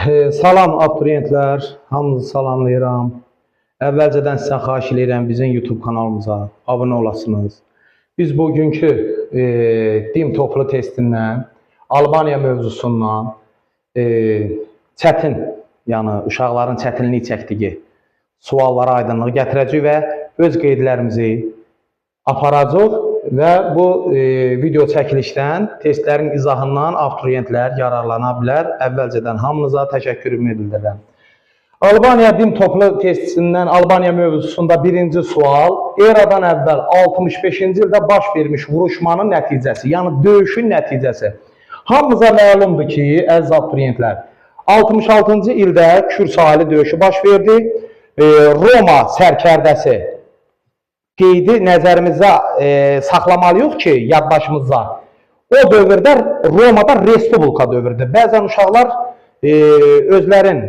Salam abituriyentlər, hamınızı salamlayıram. Əvvəlcədən sizdən xahiş eləyirəm bizim YouTube kanalımıza abunə olasınız. Biz bugünkü DİM toplu testindən, Albaniya mövzusundan çətin, yəni uşaqların çətinlik çəkdiyi suallara aydınlıq gətirəcəyik və öz qeydlərimizi aparacaq və bu video çəkilişdən, testlərin izahından abituriyentlər yararlana bilər. Əvvəlcədən hamınıza təşəkkürümü bildirirəm. Albaniya DİM toplu testindən Albaniya mövzusunda birinci sual, eradan əvvəl 65-ci ildə baş vermiş vuruşmanın nəticəsi, yəni döyüşün nəticəsi. Hamımıza məlumdur ki, əziz abituriyentlər, 66-cı ildə Kür sahili döyüşü baş verdi. Roma sərkərdəsi qeydi nəzərimizə saxlamalıyıq ki, yaddaşımızda. O dövrdə Romada Respublika dövrüdür. Bəzən uşaqlar özlərin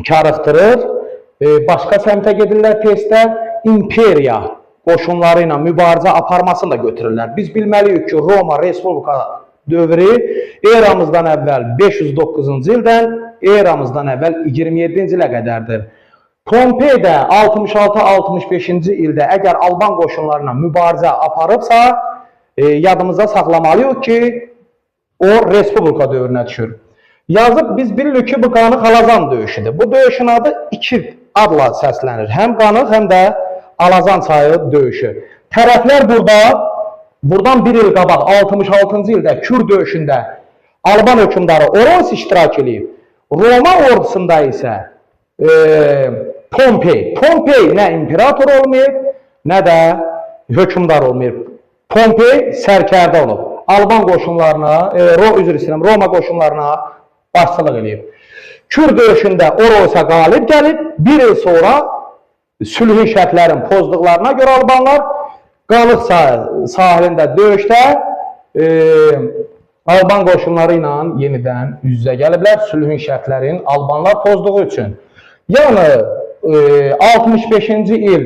karıxdırır, başqa səmtə gedirlər testdə, imperiya qoşunları ilə mübarizə aparmasını da götürürlər. Biz bilməliyik ki, Roma Respublika dövrü eramızdan əvvəl 509-cu ildən eramızdan əvvəl 27-ci ilə qədərdir. Pompey də 66-65-ci ildə əgər Alban qoşunları ilə mübarizə aparıbsa, yadımızda saxlamalıyıq ki, o Respublika dövrünə düşür. Yazıb biz bilirik ki, bu Qanıq Alazan döyüşüdür. Bu döyüşün adı iki adla səslənir. Həm Qanıq, həm də Alazan çayı döyüşü. Tərəflər buradan bir il qabaq 66-cı ildə Kür döyüşündə Alban hökmdarı Oros iştirak eləyib. Roma ordusunda isə Pompey. Pompey nə imperator olmayıb, nə də hökmdar olmayıb. Pompey sərkərdə olub. Alban qoşunlarına, üzr istəyirəm, Roma qoşunlarına başçılıq eləyib. Kür döyüşündə Orosa qalib gəlib, bir il sonra sülhün şərtlərin pozduqlarına görə Albanlar Qanıq sahilində döyüşdə Alban qoşunları ilə yenidən üz-üzə gəliblər sülhün şərtlərin Albanlar pozduğu üçün. Yəni 65-ci il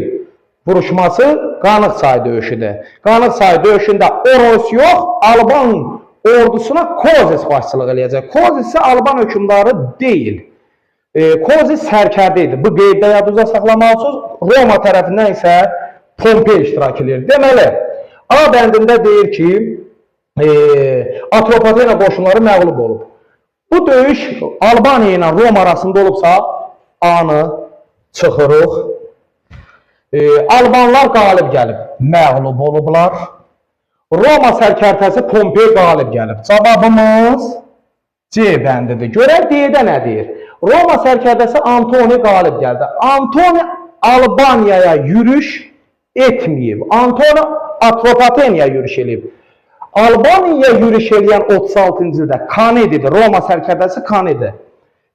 vuruşması Qanıq çayı döyüşüdür. Qanıq çayı döyüşündə Oros yox, Alban ordusuna Kozis başçılıq eləyəcək. Kozis isə Alban hökmdarı deyil. Kozis sərkərdə idi. Bu qeyddə yadınızda saxlamalısınız. Roma tərəfindən isə Pompey iştirak eləyir. Deməli, A bəndində deyir ki, Atropatena qoşunları məğlub olub. Bu döyüş Albaniya ilə Roma arasında olubsa, A-nı çıxırıq. Albanlar qalib gəlib, məğlub olublar. Roma sərkərdəsi Pompey qalib gəlib. Cavabımız C bəndidir. Görək D-də nə deyir? Roma sərkərdəsi Antoni qalib gəldi. Antoni Albaniyaya yürüş etməyib. Antoni Atropatenaya yürüş eləyib. Albaniyaya yürüş eləyən 36-cı ildə Kanedidir. Roma sərkərdəsi Kanedi.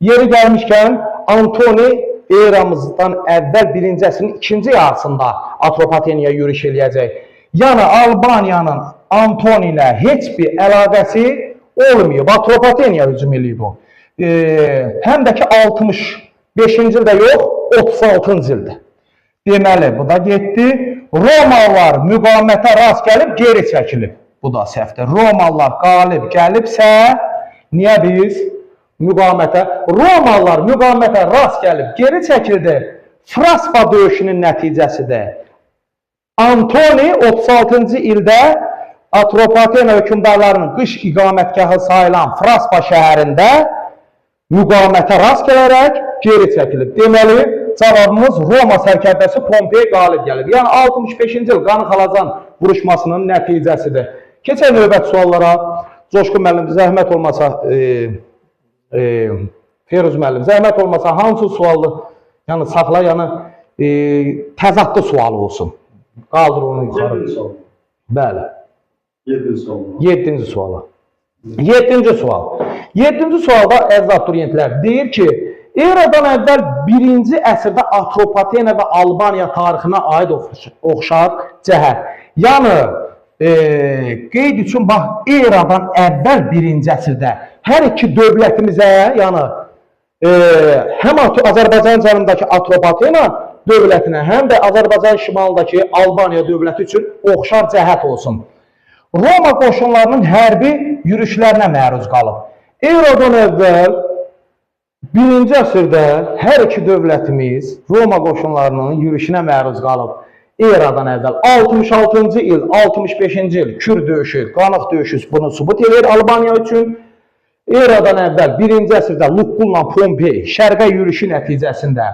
Yeri gəlmişkən Antoni eramızdan əvvəl 1-ci əsrin 2-ci yarısında Atropatenaya yürüş eləyəcək. Yəni Albaniyanın Antoni ilə heç bir əlaqəsi olmayıb. Atropatenaya hücum eləyib o. Həm də ki 65-ci ildə yox, 36-cı ildə. Deməli, bu da getdi. Romalılar müqavimətə rast gəlib, geri çəkilib. Bu da səhvdir. Romalılar qalib gəlibsə, niyə biz müqavimətə? Romalılar müqavimətə rast gəlib, geri çəkildi. Fraspa döyüşünün nəticəsidir. Antoni 36-cı ildə Atropatena hökmdarlarının qış iqamətgahı sayılan Fraspa şəhərində müqavimətə rast gələrək geri çəkilib. Deməli, cavabımız Roma sərkərdəsi Pompey qalib gəlib. Yəni 65-ci il Qanıq Alazan vuruşmasının nəticəsidir. Keçək növbəti suallara. Coşqun müəllim, zəhmət olmasa, Firuz müəllim, zəhmət olmasa hansı sualı, yəni saxla, yəni təzadlı sualı olsun. Qaldır onu yuxarı. Bəli. 7-ci sual. 7-ci suala. 7-ci sual. 7-ci sualda əziz abituriyentlər deyir ki, eradan əvvəl 1-ci əsrdə Atropatena və Albaniya tarixinə aid oxşar cəhət. Yəni, qeyd üçün bax, eradan əvvəl 1-ci əsrdə hər iki dövlətimizə, yəni həm Azərbaycan cənubundakı Atropatena dövlətinə, həm də Azərbaycan şimalındakı Albaniya dövləti üçün oxşar cəhət olsun. Roma qoşunlarının hərbi yürüşlərinə məruz qalıb. Eradan əvvəl Birinci əsrdə hər iki dövlətimiz Roma qoşunlarının yürüşünə məruz qalıb. Eradan əvvəl 66-cı il, 65-ci il Kür döyüşü, Qanıq döyüşü bunu sübut edir Albaniya üçün. Eradan əvvəl 1-ci əsrdə Lukkulla Pompey şərqə yürüşü nəticəsində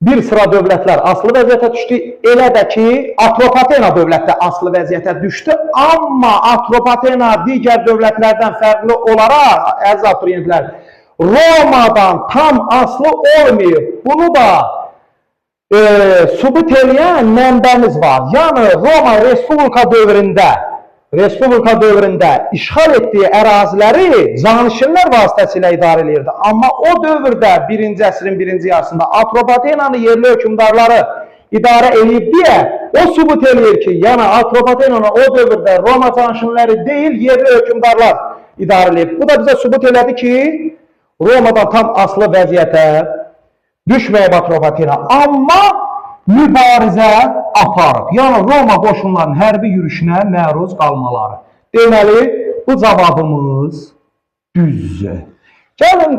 bir sıra dövlətlər asılı vəziyyətə düşdü. Elə də ki, Atropatena dövləti də asılı vəziyyətə düşdü. Amma Atropatena digər dövlətlərdən fərqli olaraq, əziz abituriyentlər, Romadan tam asılı olmayıb. Bunu da sübut eləyən mənbəmiz var. Yəni Roma Respublika dövründə işğal etdiyi əraziləri canişinlər vasitəsilə idarə eləyirdi. Amma o dövrdə 1-ci əsrin 1-ci yarısında Atropatenanı yerli hökmdarları idarə eləyib deyə o sübut eləyir ki, yəni Atropatenanı o dövrdə Roma canişinləri deyil, yerli hökmdarlar idarə eləyib. Bu da bizə sübut elədi ki, Romadan tam asılı vəziyyətə düşməyib Atropatena, amma mübarizə aparıb. Yəni Roma qoşunlarının hərbi yürüşünə məruz qalmaları. Deməli, bu cavabımız düzdür. Gəlin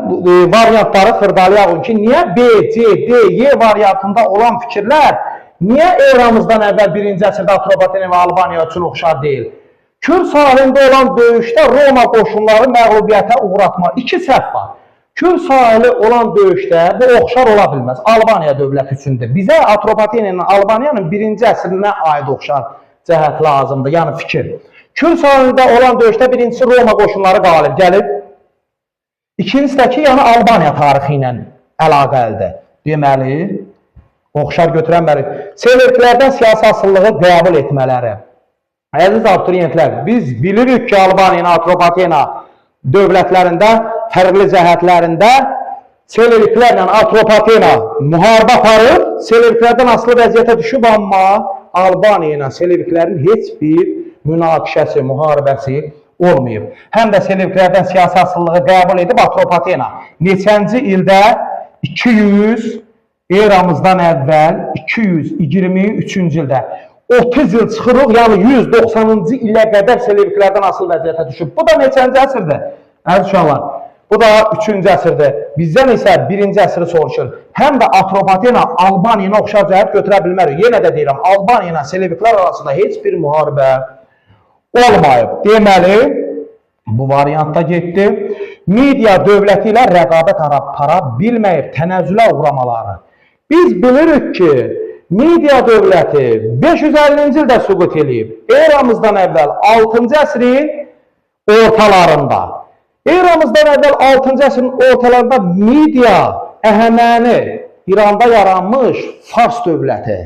variantları xırdalayaq ki, niyə B, C, D, Y variantında olan fikirlər niyə eramızdan əvvəl 1-ci əsrdə Atropatena və Albaniya üçün oxşar deyil? Kür sahilində olan döyüşdə Roma qoşunları məğlubiyyətə uğratma. İki səhv var. Kür sahili olan döyüşdə bu oxşar ola bilməz. Albaniya dövləti üçündür. Bizə Atropatena ilə Albaniyanın 1-ci əsrinə aid oxşar cəhət lazımdır, yəni fikir. Kür sahilində olan döyüşdə birincisi Roma qoşunları qalib gəlib. İkincisi də ki, yəni Albaniya tarixi ilə əlaqəlidir. Deməli, oxşar götürənməli. Selevklərdən siyasi asılılığı qəbul etmələri. Əziz abituriyentlər, biz bilirik ki, Albaniya ilə Atropatena dövlətlərində fərqli cəhətlərində Selevklərlə Atropatena müharibə aparıb, Selevklərdən asılı vəziyyətə düşüb, amma Albaniya ilə Selevklərin heç bir münaqişəsi, müharibəsi olmayıb. Həm də Selevklərdən siyasi asılılığı qəbul edib Atropatena neçənci ildə 200 eramızdan əvvəl 223-cü ildə 30 il çıxırıq, yəni 190-cı ilə qədər Selevklərdən asılı vəziyyətə düşüb. Bu da neçənci əsrdir? Əziz uşaqlar, bu da 3-cü əsrdir. Bizdən isə 1-ci əsri soruşur. Həm də Atropatena Albaniya ilə oxşar cəhət götürə bilmərik. Yenə də deyirəm, Albaniya ilə Selevklər arasında heç bir müharibə olmayıb. Deməli, bu variantda getdi. Media dövləti ilə rəqabət apara bilməyib, tənəzzülə uğramaları. Biz bilirik ki, Media dövləti 550-ci ildə süqut eləyib. Eramızdan əvvəl 6-cı əsrin ortalarında. Eramızdan əvvəl 6-cı əsrin ortalarında Media Əhəməni, İranda yaranmış Fars dövləti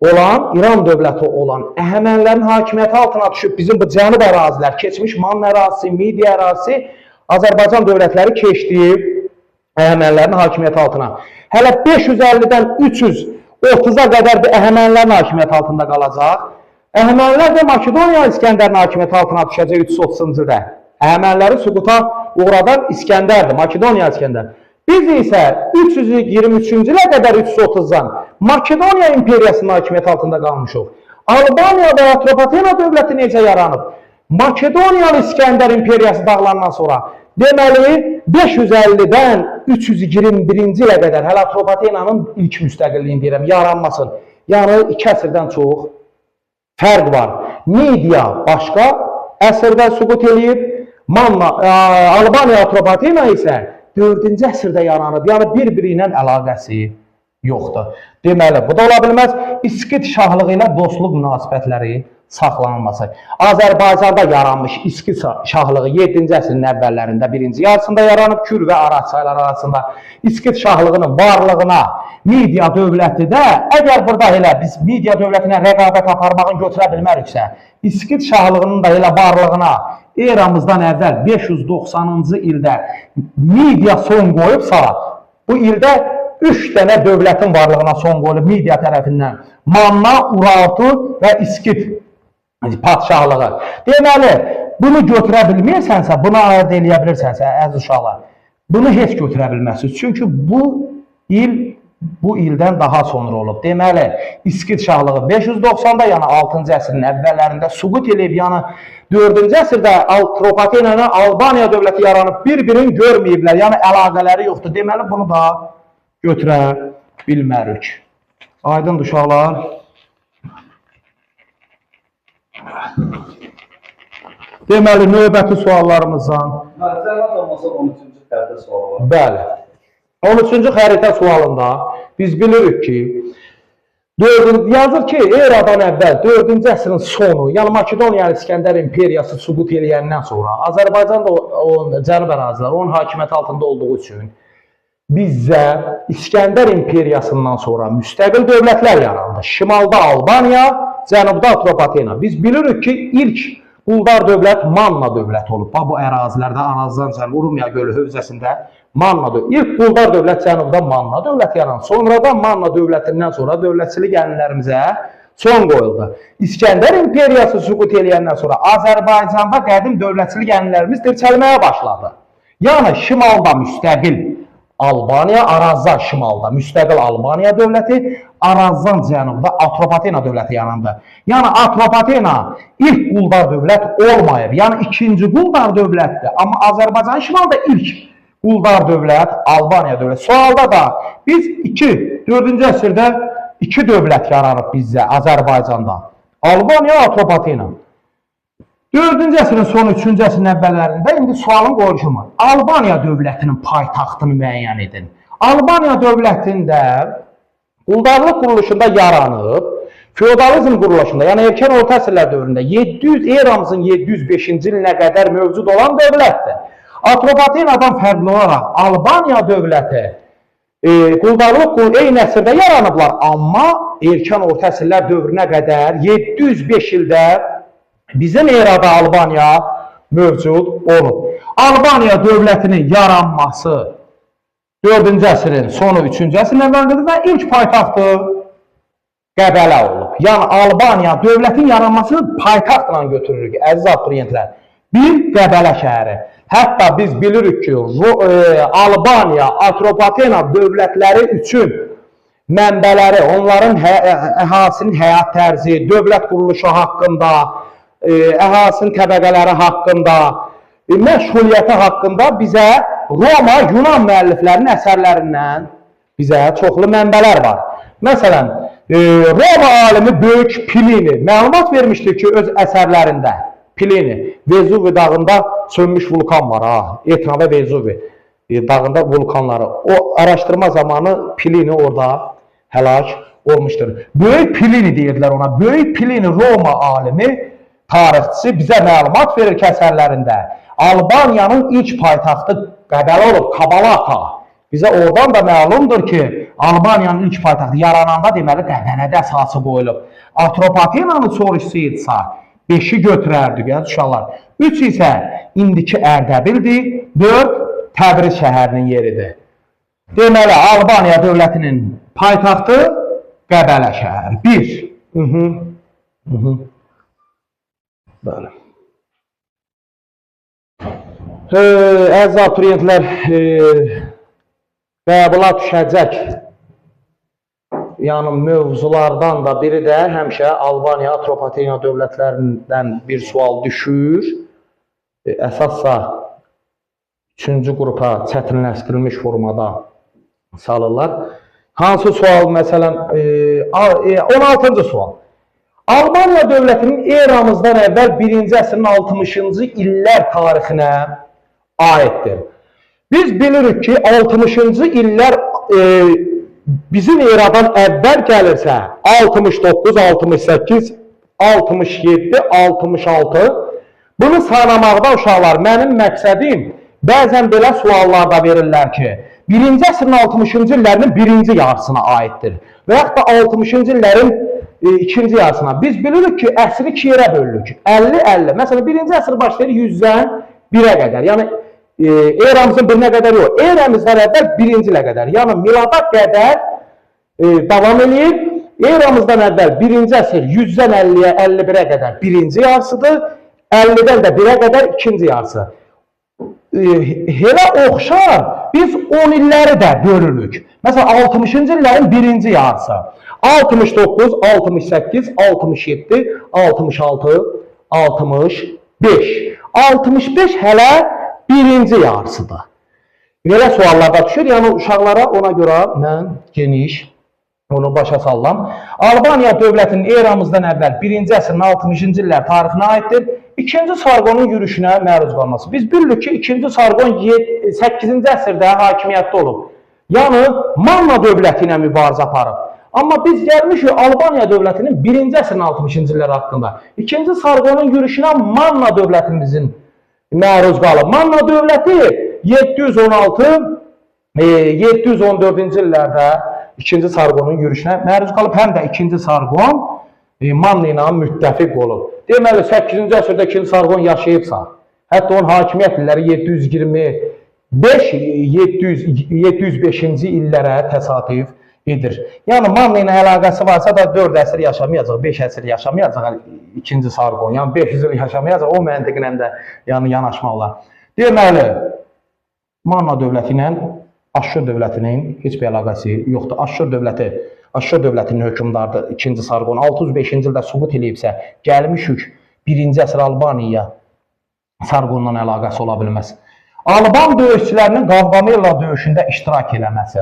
olan, İran dövləti olan Əhəmənilərin hakimiyyəti altına düşüb bizim bu cənub ərazilər, keçmiş Manna ərazisi, Media ərazisi, Azərbaycan dövlətləri keçdi Əhəmənilərin hakimiyyəti altına. Hələ 550-dən 330-a qədər bir Əhəmənilərin hakimiyyəti altında qalacaq. Əhəmənilər də Makedoniya İskəndərin hakimiyyəti altına düşəcək 330-cu ildə. Əhəməniləri süquta uğradan İskəndərdir, Makedoniya İskəndər. Biz isə 323-cü ilə qədər 330-dan Makedoniya imperiyasının hakimiyyəti altında qalmışıq. Albaniya və Atropatena dövləti necə yaranıb? Makedoniyalı İskəndər imperiyası dağılandan sonra, deməli 550-dən 321-ci ilə qədər hələ Atropatenanın ilk müstəqilliyini deyirəm, yaranmasın. Yəni 2 əsrdən çox fərq var. Media başqa əsrdə süqut eləyib, Manna, Albaniya Atropatena isə 4-cü əsrdə yaranıb. Yəni bir-biri ilə əlaqəsi yoxdur. Deməli, bu da ola bilməz. İskit şahlığı ilə dostluq münasibətləri saxlanılması. Azərbaycanda yaranmış İskit şahlığı 7-ci əsrin əvvəllərində, 1-ci yarısında yaranıb, Kür və Araz çayları arasında İskit şahlığının varlığına Media dövləti də, əgər burada elə biz Media dövlətinə rəqabət aparmağını götürə bilməriksə, İskit şahlığının da elə varlığına eramızdan əvvəl 590-cı ildə Media son qoyubsa, bu ildə 3 dənə dövlətin varlığına son qoyulub Media tərəfindən. Manna, Urartu və İskit padşahlığı. Deməli, bunu götürə bilməyirsənsə, bunu ayırd eləyə bilirsənsə, əziz uşaqlar, bunu heç götürə bilməzsiniz. Çünki bu il bu ildən daha sonra olub. Deməli, İskit şahlığı 590-da, yəni 6-cı əsrin əvvəllərində süqut eləyib, yəni 4-cü əsrdə Atropatena ilə Albaniya dövləti yaranıb, bir-birini görməyiblər, yəni əlaqələri yoxdur. Deməli, bunu da götürə bilmərik. Aydındır uşaqlar. Deməli, növbəti suallarımızdan. Zəhmət olmasa 13-cü xəritə sualı var. Bəli. 13-cü xəritə sualında biz bilirik ki, yazır ki, eradan əvvəl 4-cü əsrin sonu, yəni Makedoniyalı İskəndər imperiyası süqut eləyəndən sonra, Azərbaycan da cənub əraziləri onun hakimiyyəti altında olduğu üçün bizdə İskəndər imperiyasından sonra müstəqil dövlətlər yarandı. Şimalda Albaniya, cənubda Atropatena. Biz bilirik ki, ilk quldar dövlət Manna dövləti olub. Bax, bu ərazilərdə, Arazdan cənub, Urumiya gölü hövzəsində Manna dövləti. İlk quldar dövlət cənubda Manna dövləti yarandı. Sonradan Manna dövlətindən sonra dövlətçilik ənənələrimizə son qoyuldu. İskəndər imperiyası süqut eləyəndən sonra Azərbaycanda qədim dövlətçilik ənənələrimiz dirçəlməyə başladı. Yəni, şimalda müstəqil Albaniya, Arazdan şimalda müstəqil Albaniya dövləti, Arazdan cənubda Atropatena dövləti yarandı. Yəni, Atropatena ilk quldar dövlət olmayıb. Yəni, ikinci quldar dövlətdir. Amma Azərbaycan şimalda ilk quldar dövlət Albaniya dövləti. Sualda da biz 4-cü əsrdə iki dövlət yaranıb bizdə Azərbaycanda. Albaniya, Atropatena. 4-cü əsrin sonu, 3-cü əsrin əvvəllərində indi sualın qoyuluşu var. Albaniya dövlətinin paytaxtını müəyyən edin. Albaniya dövlətində quldarlıq quruluşunda yaranıb, feodalizm quruluşunda, yəni erkən orta əsrlər dövründə 700, eramızın 705-ci ilinə qədər mövcud olan dövlətdir. Atropatenadan fərqli olaraq Albaniya dövləti quldarlıq eyni əsrdə yaranıblar, amma erkən orta əsrlər dövrünə qədər 705 ildə bizim erada Albaniya mövcud olub. Albaniya dövlətinin yaranması 4-cü əsrin sonu 3-cü əsrin əvvəlindədir və ilk paytaxtı Qəbələ olub. Yəni, Albaniya dövlətin yaranmasını paytaxtla götürürük, əziz abituriyentlər. Bir, Qəbələ şəhəri. Hətta biz bilirik ki, Albaniya, Atropatena dövlətləri üçün mənbələri, onların əhalisinin həyat tərzi, dövlət quruluşu haqqında, əhalisinin təbəqələri haqqında, məşğuliyyəti haqqında bizə Roma, Yunan müəlliflərinin əsərlərindən bizə çoxlu mənbələr var. Məsələn, Roma alimi Böyük Plini məlumat vermişdir ki, öz əsərlərində Plini, Vezuvi dağında sönmüş vulkan var, ha, Etna və Vezuvi dağında vulkanları. O araşdırma zamanı Plini orada həlak olmuşdur. Böyük Plini deyirdilər ona. Böyük Plini Roma alimi, tarixçisi bizə məlumat verir ki, əsərlərində Albaniyanın ilk paytaxtı Qəbələ olub, Kabalaka. Bizə oradan da məlumdur ki, Albaniyanın ilk paytaxtı yarananda deməli Qəbələdə əsası qoyulub. Atropatenanı soruşsaydısa 5-i götürərdik, yəni uşaqlar. 3 isə indiki Ərdəbildir, 4 Təbriz şəhərinin yeridir. Deməli, Albaniya dövlətinin paytaxtı Qəbələ şəhəri. 1. Bəli. Əziz abituriyentlər, qəbula düşəcək yəni mövzulardan da biri də həmişə Albaniya, Atropatena dövlətlərindən bir sual düşür. Əsassa 3-cü qrupa çətinləşdirilmiş formada salırlar. Hansı sual? Məsələn, 16-cı sual. Albaniya dövlətinin eramızdan əvvəl 1-ci əsrin 60-cı illər tarixinə aiddir. Biz bilirik ki, 60-cı illər bizim eradan əvvəl gəlirsə 69, 68, 67, 66. Bunu sanamaqda uşaqlar, mənim məqsədim bəzən belə suallarda verirlər ki, 1-ci əsrin 60-cı illərinin birinci yarısına aiddir və yaxud da 60-cı illərin ikinci yarısına. Biz bilirik ki, əsri iki yerə bölürük. 50-50. Məsələn, 1-ci əsr başlayır 100-dən 1-ə qədər. Yəni, eramızın birinə qədər yox, eramızdan əvvəl birinci ilə qədər. Yəni, milada qədər davam eləyir. Eramızdan əvvəl 1-ci əsr 100-dən 50-yə, 51-ə qədər birinci yarısıdır. 50-dən də 1-ə qədər ikinci yarısı. Elə oxşar biz 10 illəri də bölürük. Məsələn, 60-cı illərin birinci yarısı. 69, 68, 67, 66, 65. 65 hələ birinci yarısıdır. Belə suallarda düşür. Yəni, uşaqlara ona görə mən geniş onu başa sallam. Albaniya dövlətinin eramızdan əvvəl 1-ci əsrin 60-cı illər tarixinə aiddir. 2-ci Sarqonun yürüşünə məruz qalması. Biz bilirik ki, 2-ci Sarqon 8-ci əsrdə hakimiyyətdə olub. Yəni, Manna dövləti ilə mübarizə aparıb. Amma biz gəlmişik Albaniya dövlətinin 1-ci əsrin 60-cı illər haqqında. 2-ci Sarqonun yürüşünə Manna dövlətimizin məruz qalıb. Manna dövləti 716 714-cü illərdə 2-ci Sarqonun yürüşünə məruz qalıb. Həm də 2-ci Sarqon Manna ilə müttəfiq olub. Deməli, 8-ci əsrdə 2-ci Sarqon yaşayıbsa, hətta onun hakimiyyət illəri 725 705-ci illərə təsadüf edir. Yəni, Manna ilə əlaqəsi varsa da 4 əsr yaşamayacaq, 5 əsr yaşamayacaq 2-ci Sarqon, yəni 500 il yaşamayacaq, o məntiqlə də yəni, yanaşmaq olar. Deməli, Manna dövləti ilə Aşşur dövlətinin heç bir əlaqəsi yoxdur. Aşşur dövlətinin hökmdarıdır 2-ci Sarqon. 605-ci ildə süqut eləyibsə, gəlmişik 1-ci əsr Albaniyaya Sarqonla əlaqəsi ola bilməz. Alban döyüşçülərinin Qavqamella döyüşündə iştirak eləməsi.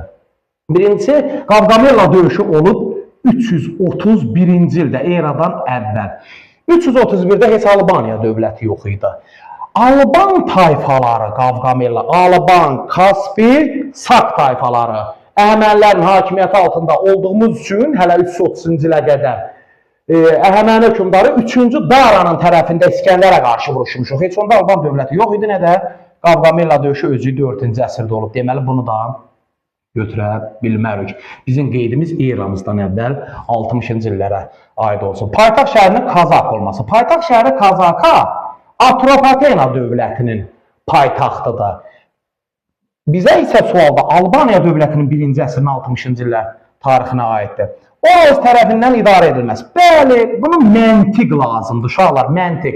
Birincisi, Qavqamella döyüşü olub 331-ci ildə, eradan əvvəl. 331-də heç Albaniya dövləti yox idi. Alban tayfaları Qavqamella, Alban, Kaspi, Sak tayfaları Əhəmənilərin hakimiyyəti altında olduğumuz üçün hələ 330-cu ilə qədər Əhəməni hökmdarı 3-cü Daranın tərəfində İskəndərə qarşı vuruşmuşuq. Heç onda Alban dövləti yox idi, nə də Qavqamella döyüşü özü 4-cü əsrdə olub. Deməli, bunu da götürə bilmərik. Bizim qeydimiz eramızdan əvvəl 60-cı illərə aid olsun. Paytaxt şəhərinin Kazak olması. Paytaxt şəhəri Kazaka Atropatena dövlətinin paytaxtıdır. Bizə isə sualda Albaniya dövlətinin 1-ci əsrin 60-cı illər tarixinə aiddir. O öz tərəfindən idarə edilməz. Bəli, bunu məntiq lazımdır, uşaqlar, məntiq.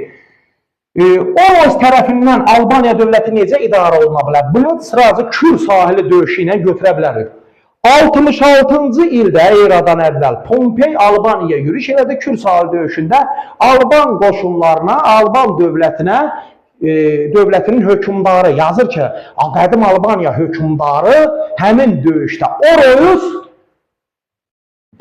O öz tərəfindən Albaniya dövləti necə idarə oluna bilər? Bunu sıracı Kür sahili döyüşü ilə götürə bilərik. 66-cı ildə eradan əvvəl Pompey Albaniyaya yürüş elədi. Kür sahili döyüşündə Alban qoşunlarına, Alban dövlətinə, dövlətinin hökmdarı yazır ki, qədim Albaniya hökmdarı həmin döyüşdə Oroyus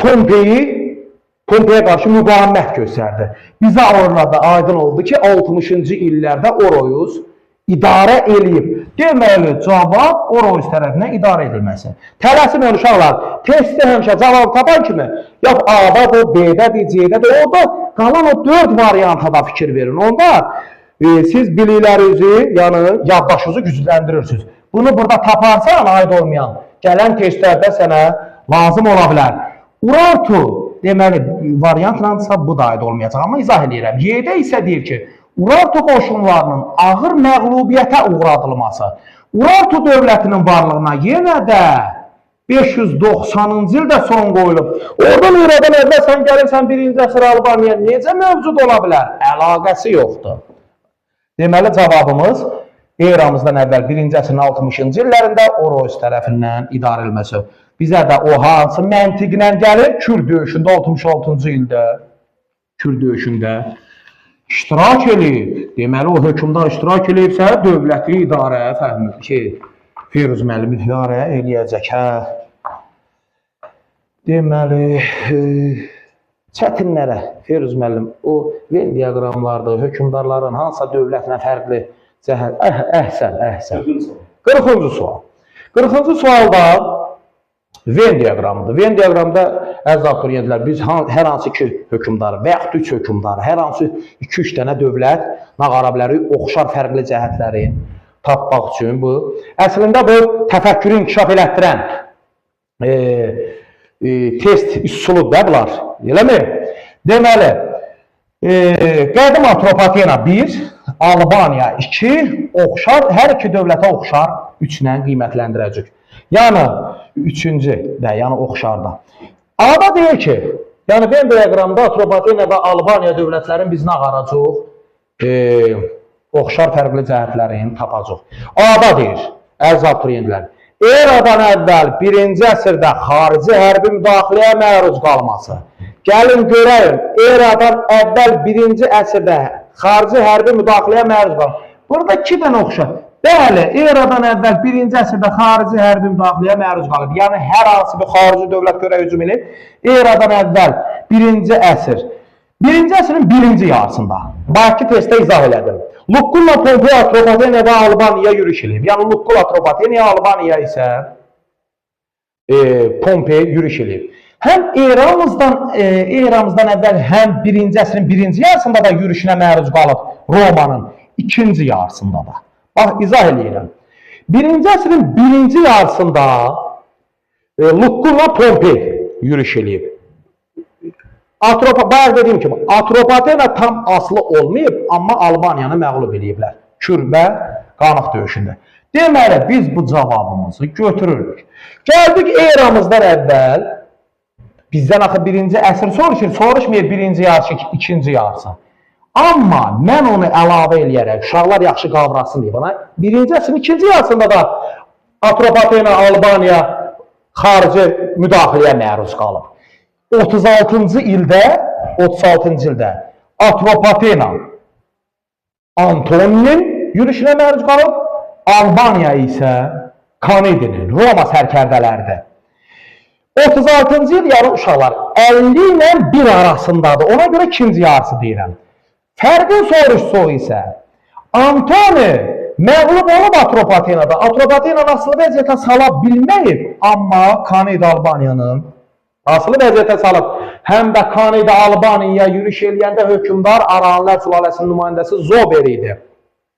Pompeyə qarşı müqavimət göstərdi. Bizə orada aydın oldu ki, 60-cı illərdə Oroyus idarə eləyib. Deməli, cavab Oroyus tərəfindən idarə edilməsi. Tələsməyin uşaqlar, testdə həmişə cavab tapan kimi, ya A-dadır, B-dədir, C-dədir, orada qalan o 4 varianta da fikir verin. Onda siz biliklərinizi, yəni yaddaşınızı gücləndirirsiniz. Bunu burada taparsan, aid olmayan, gələn testlərdə sənə lazım ola bilər. Urartu, deməli, variantlansa bu da aid olmayacaq, amma izah eləyirəm. Y-də isə deyir ki, Urartu qoşunlarının ağır məğlubiyyətə uğradılması. Urartu dövlətinin varlığına yenə də 590-cı ildə son qoyulub. Oradan eradan əvvəl sən gəlirsən 1-ci əsr Albaniya necə mövcud ola bilər? Əlaqəsi yoxdur. Deməli, cavabımız eramızdan əvvəl 1-ci əsrin 60-cı illərində Oroyus tərəfindən idarə edilməsi. Bizə də o hansı məntiqlə gəlir? Kür döyüşündə 66-cı ildə Kür döyüşündə iştirak eləyib. Deməli, o hökmdar iştirak eləyibsə, dövləti idarə, fəhmi ki, Firuz müəllim idarə eləyəcək. Hə. Deməli, çətinlərə, Firuz müəllim, o Venn diaqramlardır, hökmdarların hansısa dövlətlə fərqli cəhət, əhsən, əhsən. 40-cı sual. 40-cı sualda Venn diaqramıdır. Venn diaqramda əziz abituriyentlər, biz hər hansı iki hökmdarı və yaxud üç hökmdarı, hər hansı 2-3 dənə dövlət nağara bilərik, oxşar fərqli cəhətləri tapmaq üçün bu. Əslində bu təfəkkürü inkişaf elətdirən test üsuludur da bunlar, eləmi? Deməli, qədim Atropatena 1, Albaniya 2, oxşar, hər iki dövlətə oxşar 3 ilə qiymətləndirəcək. Yəni, üçüncü də, yəni oxşarda. A-da deyir ki, yəni Venn diaqramda Atropatena və Albaniya dövlətlərin biz nə qaracaq? Oxşar fərqli cəhətlərini tapacaq. A-da deyir, əziz abituriyentlər, eradan əvvəl 1-ci əsrdə xarici hərbi müdaxiləyə məruz qalması. Gəlin görəyim, eradan əvvəl 1-ci əsrdə xarici hərbi müdaxiləyə məruz qalması. Burada 2 dənə oxşar. Bəli, eradan əvvəl 1-ci əsrdə xarici hərbi müdaxiləyə məruz qalıb. Yəni, hər hansı bir xarici dövlət görə hücum edib. Eradan əvvəl 1-ci əsr. 1-ci əsrin 1-ci yarısında. Bayaqki testdə izah elədim. Lukkulla Pompey Atropatena və Albaniyaya yürüş eləyib. Yəni, Lukkul Atropatena, Albaniya isə Pompey yürüş eləyib. Həm eramızdan əvvəl, həm 1-ci əsrin 1-ci yarısında da yürüşünə məruz qalıb Romanın 2-ci yarısında da. Bax, izah eləyirəm. 1-ci əsrin 1-ci yarısında Lukkulla Pompey yürüş eləyib. Bayaq dediyim kimi, Atropatena tam asılı olmayıb, amma Albaniyanı məğlub eləyiblər. Kür və Qanıq döyüşündə. Deməli, biz bu cavabımızı götürürük. Gəldik eramızdan əvvəl, bizdən axı 1-ci əsr soruşur, soruşmayır 1-ci yarısı, 2-ci yarısı. Amma mən onu əlavə eləyərək, uşaqlar yaxşı qavrasın deyə bana, 1-ci əsrin 2-ci yarısında da Atropatena, Albaniya xarici müdaxiləyə məruz qalıb. 36-cı ildə Atropatena Antoninin yürüşünə məruz qalıb, Albaniya isə Kanedinin, Roma sərkərdələridir. 36-cı il yarı uşaqlar 50 ilə 1 arasındadır. Ona görə 2-ci yarısı deyirəm. Fərqin soruşsuq isə Antoni məğlub olub Atropatenada. Atropatenanı asılı vəziyyətə sala bilməyib, amma Kanedi Albaniyanın asılı vəziyyətə salıb. Həm də Kanedi Albaniyaya yürüş eləyəndə hökmdar Aranlər sülaləsinin nümayəndəsi Zober idi.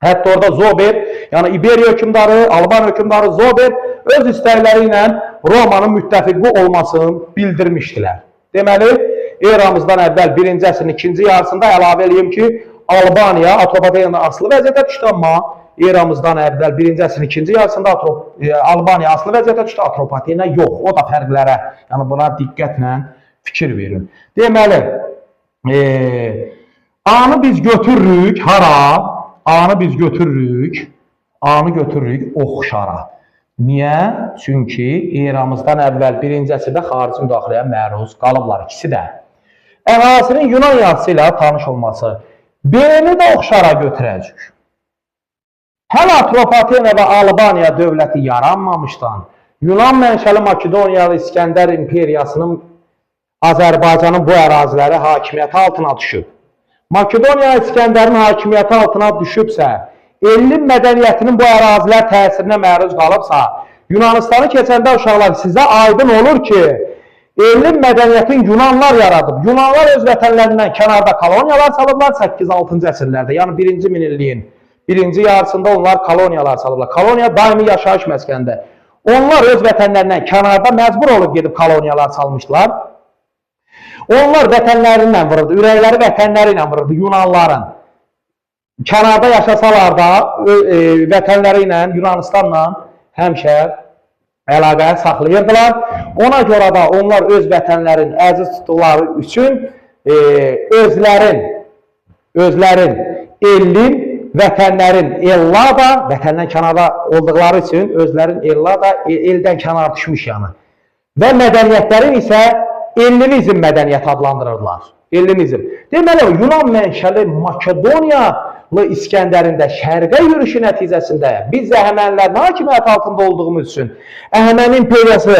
Hətta orada Zober, yəni İberiya hökmdarı, Alban hökmdarı Zober öz istəkləri ilə Romanın müttəfiqi olmasını bildirmişdilər. Deməli, eramızdan əvvəl 1-ci əsrin 2-ci yarısında əlavə eləyim ki, Albaniya Atropatenada asılı vəziyyətə düşdü, amma eramızdan əvvəl 1-ci əsrin 2-ci yarısında Albaniya asılı vəziyyətə düşdü, Atropatena yox. O da fərqlərə, yəni buna diqqətlə fikir verin. Deməli, A-nı biz götürürük hara? A-nı biz götürürük, A-nı götürürük oxşara. Niyə? Çünki eramızdan əvvəl 1-ci əsrdə xarici müdaxiləyə məruz qalıblar ikisi də. Əhalisinin Yunan yazısı ilə tanış olması. B-ni də oxşara götürəcək. Hələ Atropatena və Albaniya dövləti yaranmamışdan Yunan mənşəli Makedoniyalı İskəndər imperiyasının Azərbaycanın bu əraziləri hakimiyyəti altına düşüb. Makedoniya İskəndərin hakimiyyəti altına düşübsə, Ellim mədəniyyətinin bu ərazilər təsirinə məruz qalıbsa, Yunanistanı keçəndə uşaqlar sizə aydın olur ki, Ellim mədəniyyətini Yunanlar yaradıb. Yunanlar öz vətənlərindən kənarda koloniyalar salıblar 8-6-cı əsrlərdə, yəni 1-ci minilliyin 1-ci yarısında onlar koloniyalar salıblar. Koloniya daimi yaşayış məskənində. Onlar öz vətənlərindən kənarda məcbur olub gedib koloniyalar salmışlar. Onlar vətənlərindən vururdu, ürəkləri vətənləri ilə vururdu Yunanların. Kənarda yaşasalar da vətənləri ilə, Yunanistanla həmişə əlaqə saxlayırdılar. Ona görə də onlar öz vətənlərin əziz tutduqları üçün özlərin Ellim, vətənlərin Ellada, vətəndən kənarda olduqları üçün özlərin Ellada, eldən kənar düşmüş yəni. Və mədəniyyətlərin isə Ellinizm mədəniyyəti adlandırırlar. Ellinizm. Deməli, Yunan mənşəli Makedoniyalı İskəndərin də şərqə yürüşü nəticəsində biz Əhəmənilərin hakimiyyəti altında olduğumuz üçün Əhəməni imperiyası,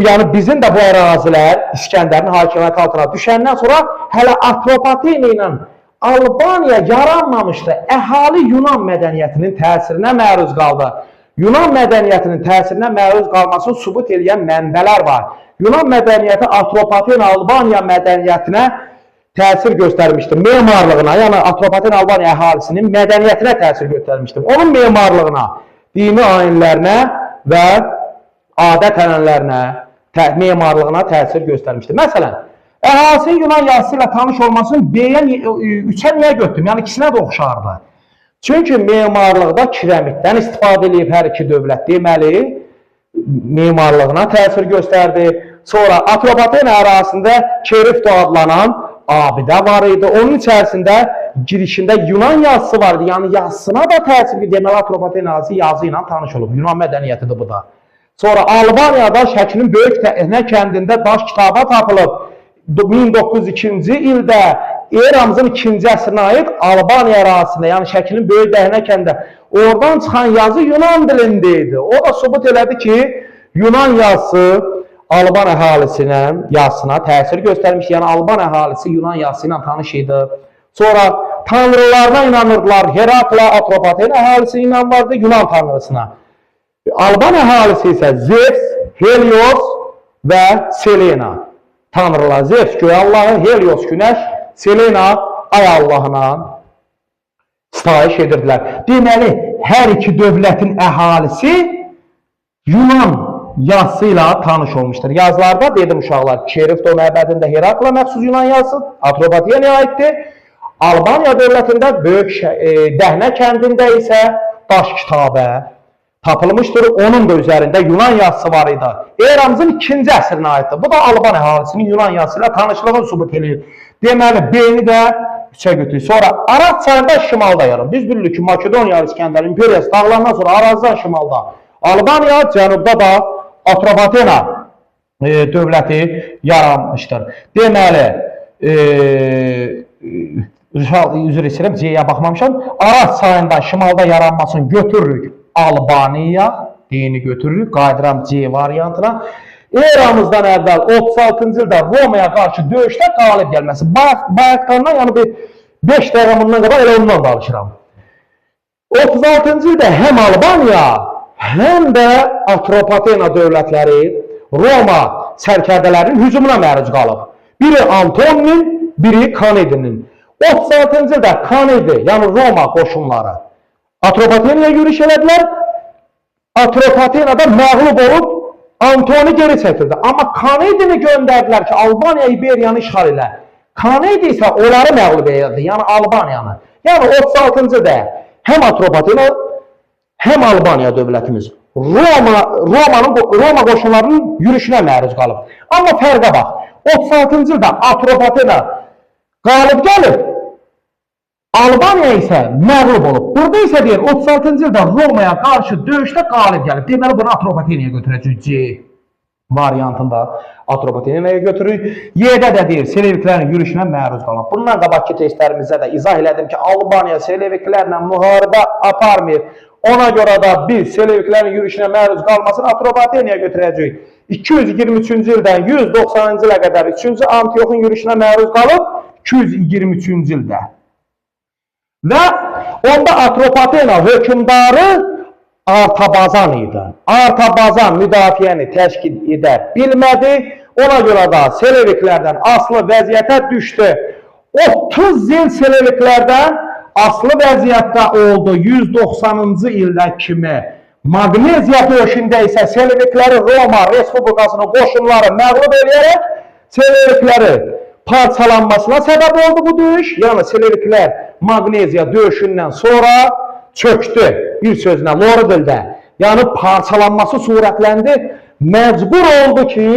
yəni bizim də bu ərazilər İskəndərin hakimiyyəti altına düşəndən sonra hələ Atropatena ilə Albaniya yaranmamışdı. Əhali Yunan mədəniyyətinin təsirinə məruz qaldı. Yunan mədəniyyətinin təsirinə məruz qalmasını sübut eləyən mənbələr var. Yunan mədəniyyəti Atropatena Albaniya mədəniyyətinə təsir göstərmişdi. Memarlığına, yəni Atropatena Albaniya əhalisinin mədəniyyətinə təsir göstərmişdi. Onun memarlığına, dini ayinlərinə və adət ənənələrinə, memarlığına təsir göstərmişdi. Məsələn, əhalisinin Yunan yazısı ilə tanış olmasını B-yə, 3-ə niyə götürdüm? Yəni ikisinə də oxşardı. Çünki memarlıqda kirəmiddən istifadə edib hər iki dövlət. Deməli, memarlığına təsir göstərdi. Sonra Atropatena ərazisində Kerifto adlanan abidə var idi. Onun içərisində girişində Yunan yazısı var idi. Yəni yazısına da təsir edir. Deməli Atropatena əhalisi yazı ilə tanış olub. Yunan mədəniyyətidir bu da. Sonra Albaniyada Şəkinin Böyük Dəhnə kəndində daş kitaba tapılıb. 1902-ci ildə eramızın 2-ci əsrinə aid Albaniya ərazisində, yəni Şəkinin Böyük Dəhnə kəndində oradan çıxan yazı Yunan dilində idi. O da sübut elədi ki, Yunan yazısı Alban əhalisinin yazısına təsir göstərmiş. Yəni Alban əhalisi Yunan yazısı ilə tanış idi. Sonra tanrılarına inanırdılar. Herakla, Atropatena əhalisi inanırdı Yunan tanrısına. Alban əhalisi isə Zeus, Helios və Selena tanrılar. Zeus göy Allahı, Helios günəş, Selena ay Allahına sitayiş edirdilər. Deməli, hər iki dövlətin əhalisi Yunan yazısı ilə tanış olmuşdur. Yazılarda dedim uşaqlar, Kerifto məbədində Herakla məxsus Yunan yazısı Atropatenaya aiddir. Albaniya dövlətində Böyük Dəhnə kəndində isə daş kitabə tapılmışdır. Onun da üzərində Yunan yazısı var idi. Eramızın 2-ci əsrinə aiddir. Bu da Alban əhalisinin Yunan yazısı ilə tanışlığını sübut eləyir. Deməli, B-ni də 3-ə götürür. Sonra Araz çayında şimalda yaranır. Biz bilirik ki, Makedoniya İsgəndər imperiyası dağılandan sonra Arazdan şimalda Albaniya, cənubda da Atropatena dövləti yaranmışdır. Deməli, üzr istəyirəm, C-yə baxmamışam. Araz çayında şimalda yaranmasını götürürük Albaniya, D-ni götürürük, qayıdıram C variantına. Eramızdan əvvəl 36-cı ildə Romaya qarşı döyüşdə qalib gəlməsi. Bayaqdan, yəni bir 5 dəqiqə bundan qabaq elə ondan danışıram. 36-cı ildə həm Albaniya, həm də Atropatena dövlətləri Roma sərkərdələrinin hücumuna məruz qalıb. Biri Antoninin, biri Kanedinin. 36-cı ildə Kanedi, yəni Roma qoşunları Atropatenaya yürüş elədilər. Atropatenada məğlub olub Antoni geri çəkildi. Amma Kanedini göndərdilər ki, Albaniya İberiyanı işğal elə. Kanedi isə onları məğlub elədi, yəni Albaniyanı. Yəni 36-cı ildə həm Atropatena, həm Albaniya dövlətimiz Roma qoşunlarının yürüşünə məruz qalıb. Amma fərqə bax, 36-cı ildə Atropatena qalib gəlib, Albaniya isə məğlub olub. Burada isə deyir, 36-cı ildə Romaya qarşı döyüşdə qalib gəlib. Deməli, bunu Atropatenaya götürəcək. C variantında Atropatenaya götürürük. Y-də də deyir, Seleviklərin yürüşünə məruz qalan. Bundan qabaqki testlərimizdə də izah elədim ki, Albaniya Seleviklərlə müharibə aparmayıb. Ona görə də biz Seleviklərin yürüşünə məruz qalmasını Atropatenaya götürəcəyik. 223-cü ildən 190-cı ilə qədər 3-cü Antioxun yürüşünə məruz qalıb 223-cü ildə. Və onda Atropatena hökmdarı Artabazan idi. Artabazan müdafiəni təşkil edə bilmədi. Ona görə də Seleviklərdən asılı vəziyyətə düşdü. 30 il Seleviklərdən asılı vəziyyətdə oldu 190-cı ildə kimi. Magneziya döyüşündə isə Selevikləri Roma Respublikasının qoşunları məğlub eləyərək Selevikləri parçalanmasına səbəb oldu bu döyüş. Yəni Seleviklər Magneziya döyüşündən sonra çöktü. Bir sözlə, loru dildə. Yəni parçalanması surətləndi. Məcbur oldu ki,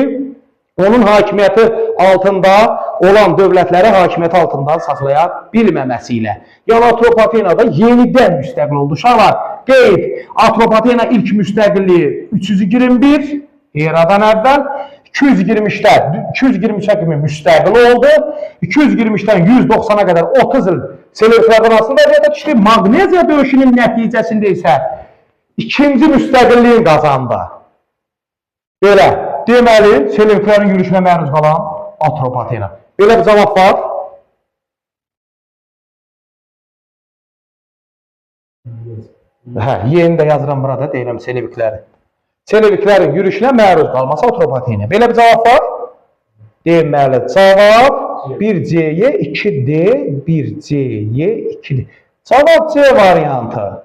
onun hakimiyyəti altında olan dövlətləri hakimiyyəti altında saxlaya bilməməsi ilə. Yəni Atropatena da yenidən müstəqil oldu. Uşaqlar, qeyd, Atropatena ilk müstəqilliyi 321 eradan əvvəl 223-də 223-ə kimi müstəqil oldu. 223-dən 190-a qədər 30 il Seleviklərdən asılı vəziyyətə düşdü. Magneziya döyüşünün nəticəsində isə ikinci müstəqilliyi qazandı. Belə, deməli, Seleviklərin yürüşünə məruz qalan Atropatena. Belə bir cavab var. Hə, yeni də yazıram burada, deyirəm Selevikləri. Seleviklərin yürüşünə məruz qalması Atropatena. Belə bir cavab var. Deməli, cavab 1C-yə 2D, 1C-yə 2D. Cavab C variantı.